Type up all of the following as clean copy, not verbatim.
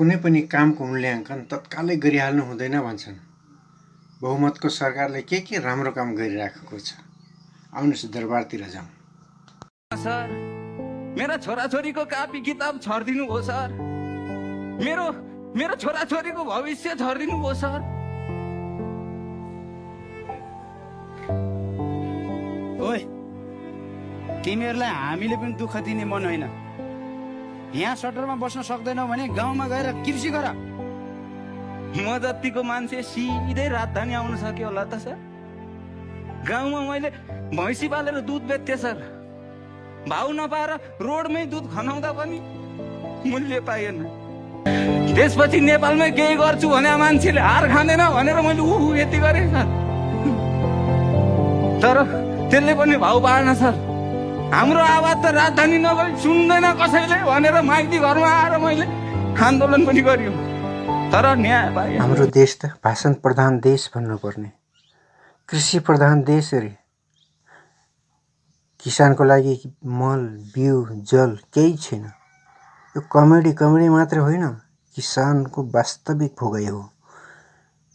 कुनै पनि कामको मूल्याङ्कन तत्कालै गरिहाल्नु हुँदैन भन्छन्। बहुमतको सरकारले के राम्रो काम गरिराखेको छ, आउनुहोस् दरबारतिर जाउँ। सर, मेरा छोराछोरीको कापी किताब छरिदिनु भयो सर। मेरो छोराछोरीको भविष्य छरिदिनु भयो सर। ओइ, तिमीहरूलाई हामीले पनि दुःख दिने मन होइन। यहाँ सटरमा बस्न सक्दैनौ भने गाउँमा गएर कृषि गर। म जतिको मान्छे सिधै राजधानी आउन सक्यो होला त सर। गाउँमा मैले भैँसी पालेर दुध बेच्थेँ सर। भाउ नपाएर रोडमै दुध खनाउँदा पनि मूल्य पाइएन। त्यसपछि नेपालमै केही गर्छु भने मान्छेले हार खाँदैन भनेर मैले यति गरेँ सर। तर त्यसले पनि भाउ पाएन सर। हाम्रो आवाज त राजधानी नगई सुन्दैन कसैले भनेर माइती घरमा आएर मैले आन्दोलन पनि गरियो, तर न्याय पाएँ। हाम्रो देश त भाषण प्रधान देश भन्नुपर्ने, कृषि प्रधान देश अरे। किसानको लागि मल, बिउ, जल केही छैन। यो कमेडी मात्र होइन, किसानको वास्तविक भोगाइ हो।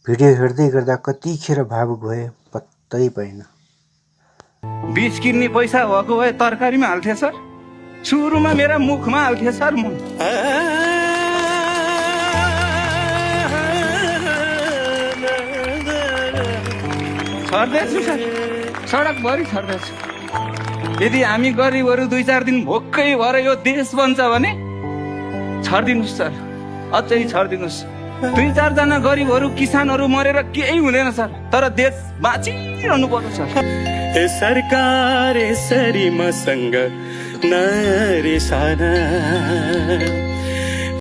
भिडियो हेर्दै गर्दा कतिखेर भावुक भए पत्तै पाइन। बीज किन्ने पैसा भएको भए तरकारीमा हाल्थे सर। सुरुमा मेरा मुखमा हाल्थे सर। म छर्दैछु सर, सडकभरि छर्दैछु। यदि हामी गरिबहरू 2-4 दिन भोकै भएर यो देश बन्छ भने छरिदिनुहोस् सर, अझै छरिदिनुहोस्। 2-4 जना गरिबहरू किसानहरू मरेर केही हुँदैन सर, तर देश बाँचिरहनु पर्छ सर। सरकार यसरी मसँग नरिसाना।